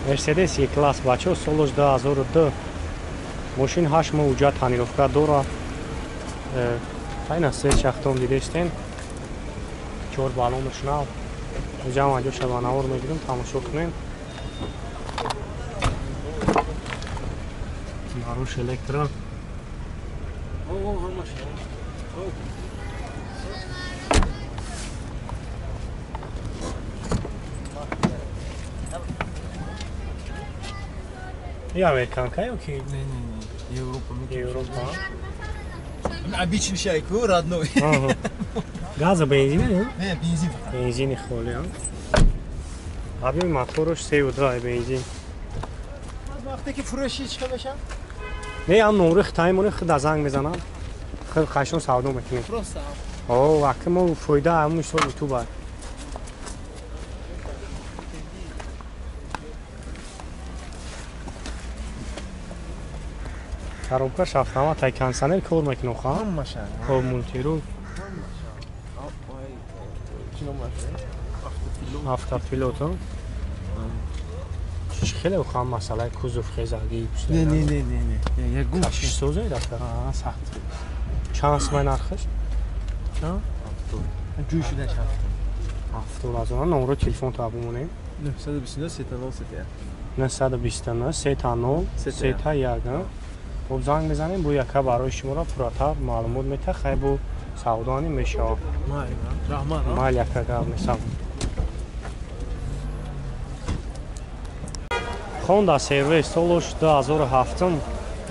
Мерседес Е-класс бачо солош 2002. Мошин 8 моҳ уҷа тонировка дора. Айна се чахтом дидестен. Чор баллонаш нав. Уҷа маҷо шабанавор мегирем, тамошо кунем. Маруш электро. И американка ё ки? Не, не, не. Европа. Европа. Обычный шайку, родной. Газа бензин, не? Не, бензин. Бензини холи, а? Объем моторуш 3.2 бензин. Вақте ки фурӯши чӣ мешавад? Не, ам номри хитаи мони худа занг мезанам. Худ қашон савдо мекунем. Просто. О, аки мо фоида ҳамун ҳисоб ютуб аст. Коробкаш автомат, ай кондиционер кор мекунад, ха? Ҳамаша. Хоб мультирул. Автопилот. Хеле хам масъалаи кузов хезагӣ. Не, не, не, не, не. Ягон кашиш созед ака. Аа, сахт. Чанд сумай нархаш? Чанд? 70. Ҷӯй шуда 70. 70 ҳазор. Номро телефон та бимонем. 929 3 0 929 3 0 3 1. Хоб занг мезанем, бу яка барои шуморо пурратар маълумот метаҳад, хай бу савдоани мешавад. Майли, раҳмат. Майли яка гап месам. Honda CR-V солош 2007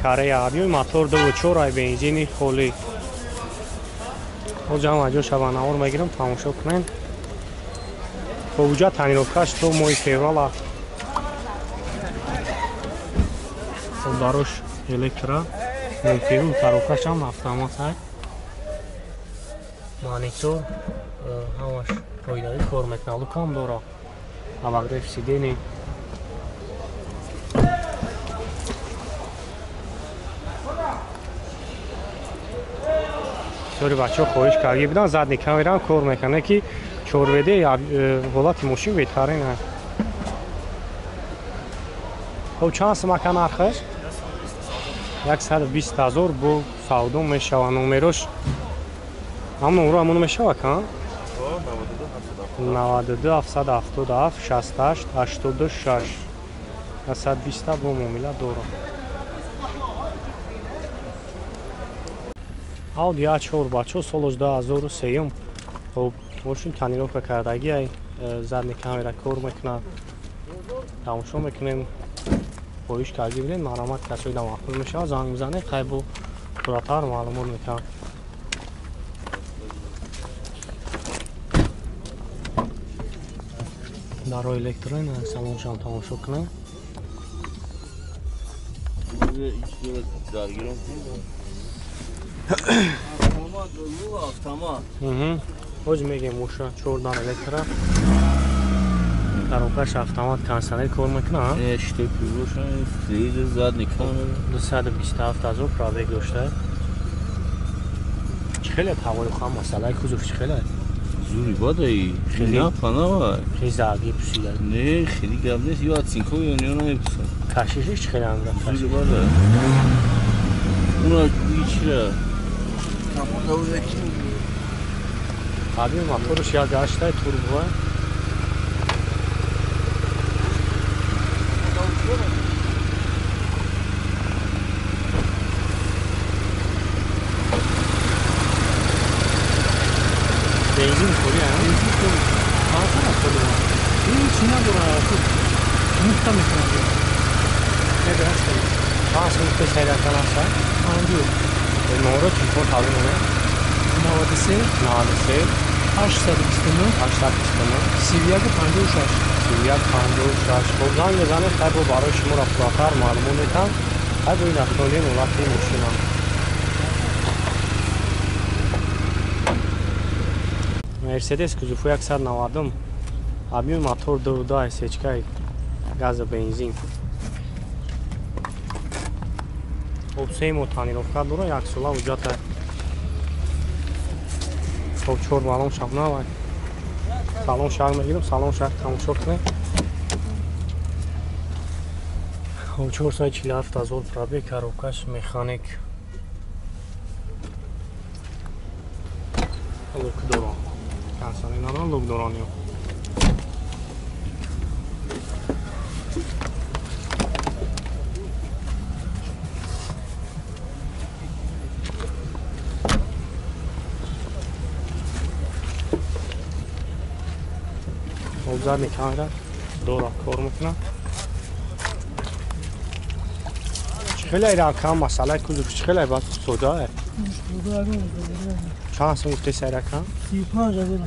Корея, объёми мотор 2.4 ай бензини холӣ. Ҳоҷа ҳама ҷо шабанавор мегирам, тамошо кунем. Хоб уҷа тонировкаш то моҳи феврала. Хоб барош электро, мультирул, коробкаш ҳам автомат ай. Монитор ҳамаш қоидавӣ кор мекунад, лукам дора. Обогрев сидений. Бисёри бачаҳо хоҳиш карда буданд, задний камераам кор мекунад, ки 4WD ҳолати мошин беҳтарин аст. Хоб чанд сум ака нархаш? 120 ҳазор бо савдо мешавад. Номерош ҳам номро ҳамон мешавад ка? 92 777 68 86 120 бо муомила дорад. Audi A4 бачо солош 2003. Хоб мошин тонировка кардагӣ ай, задний камера кор мекунад. Тамошо мекунем. Хоҳиш карда будем, марҳамат касои да маъқул мешавад, занг бизанед, хай бо пурратар маълумот метаҳад. Дарои электроин салоншам тамошо кунем. Автомат, автомат. Ҳоҷ мегем муша 4 дар электро. Коробкаш автомат, кондиционер кор мекунад? Не, штепи бошад, телевизор, задний камера. 227 ҳазор пробег дошта. Чӣ хеле ҳавои хам масъалаи кузов чӣ хеле? Зури бадай, хеле панава. Хеле загӣ пусида. Не, хеле гап нест, ё оцинко ё не намепусад. Кашишиш чӣ хеле анда? Зури бада. Уна ичра. Объем моторш 1.8 турбо. Бензин холи, а? Бензин холи. Чанд холи? Ҳеч надорад, муфта мекунад. Медонам чӣ. Чанд сум пешайракан аст? 50. Номро телефон тавлин монем. 93 93 829 829 31 56 31 56. Хоб занг мезанед, хай бо барои шуморо пурратар маълумот метаҳам. Хай бо ин автомобили ҳолати мошинам. Мерседес кузову 190, объёми мотор 2.2 сечкаи газа бензин. Хоб се моҳ тонировка дора, як сола ҳуҷҷата. Хоб чор баллон шабнавай. Салон шаҳр мегирам, салон шаҳр тамошо кунем. 447 ҳазор пробег, коробкаш механик. Лук дорон. Консони надорон, лук дорон ё. Задний камера дора кор мекунад. Хеле ракам масъалаи кузов хеле бад сода. Чанд сум гуфте сай ракам? 35 ҳазор.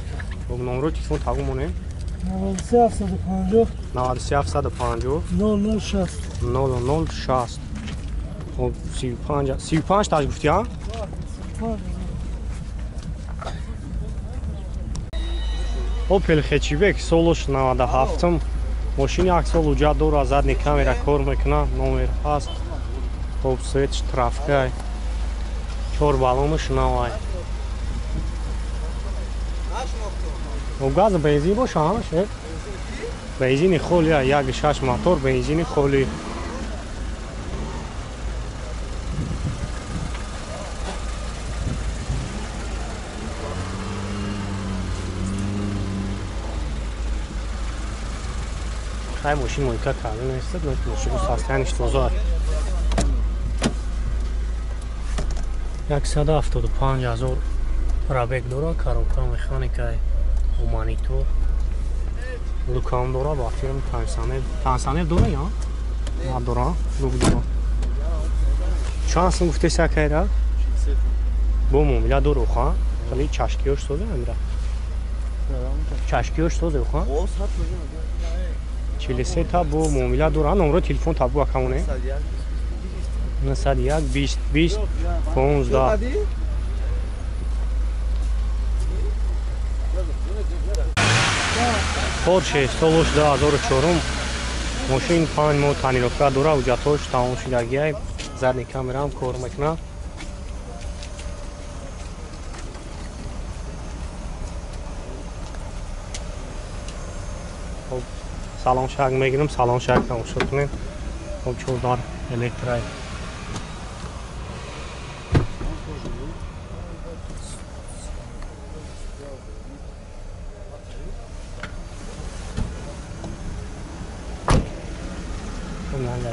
Бо номро телефон тагу монем? 93 750 93 750 0060 0060. Хоб 35 35 таж гуфти, а? Opel Hatchback солаш 97-м. Мошини як сол уҷа дора, задний камера кор мекунад, номер ҳаст. Хоб светш трафикай. 4 баллонаш навай. Хоб газ бензин боша ҳамаш, бензини холи, 1.6 мотор, бензини холи. Хай мошин мойка карда нестад, мошин состояниш тоза. 175 ҳазор пробег дора, коробка механикаи монитор. Лукам дора, ба фирм кондиционер. Кондиционер дора ё? Надора, лук дора. Чанд сум гуфте сакайра? Бо муомила дору ха? Хеле чашкиёш созе амира. Чашкиёш созе ха? 43 та бо муомила дора. Номро телефон табу акамоне. 901 20 20 15. Porsche солуш 2004 мошин 5 моҳ тонировка дора, ҳуҷҷатҳош тамом шудагиай, задний камераам кор мекунад. Хоб салон шак мегирем, салон шак тамошо кунем. Хоб чордар электрай.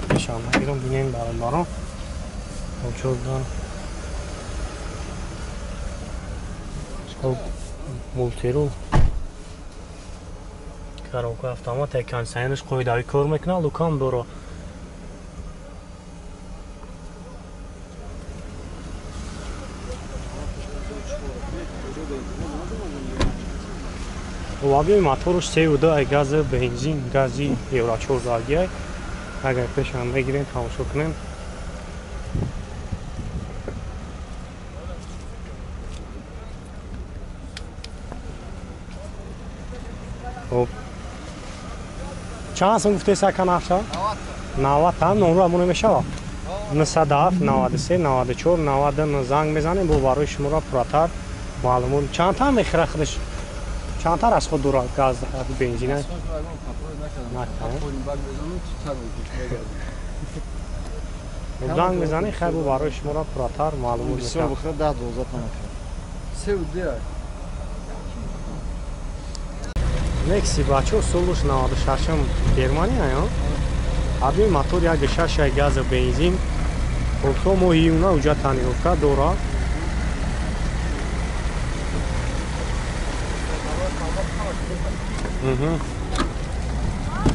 Пешам мегирам, бинем бародарон. Хоб чордар. Хоб мултирул. Коробка автомат, кондиционерш қоидавӣ кор мекунад, лукам дора. Объёми моторш 3.2 гази бензин, гази Евро 4 агар пешам бигирем тамошо кунем. Хоб чанд сум гуфте сака нақша? 90 та номро амоне мешава. 907 93 94 99 занг мезанем, бо барои шуморо пурратар маълумот. Чанд та мехӯра худаш? Чанд та расход дора газ бензина? Занг мезанем, хайр, бо барои шуморо пурратар маълумот мешава. 10 12 та мехӯра. 3.2. Некси бачо солуш 96-м Германия, ё? Объёми мотор 1.6 газ бензин. То моҳи июна уҷа тонировка дора.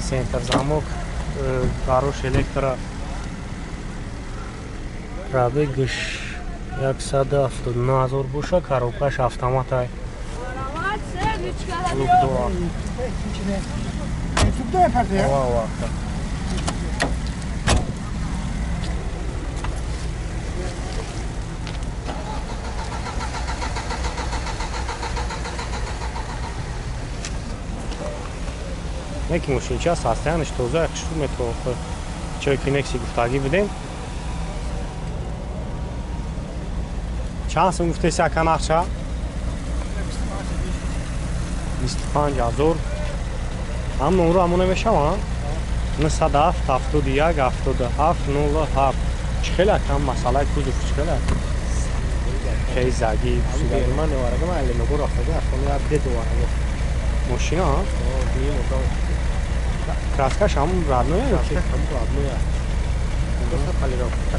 Центр замок, гарош электро. Пробегш 179 ҳазор боша, коробкаш автоматай. Лук дора. Неки мошинча состояниш тоза, хушрӯ метавон. Чое ки некси гуфтагӣ будем. Чанд сум гуфтеси ака нақша? 25 ҳазор. Ҳам номро ҳамон намешава? 907 71 77 07. Чӣ хеле акам масъалаи кузов чӣ хеле? Хеле заги. Ман оварагам Алинобо рафтага, ахони як дед оварага. Мошина, а? Краскаш ҳам родной? Краскаш ҳам родной. Просто полировка.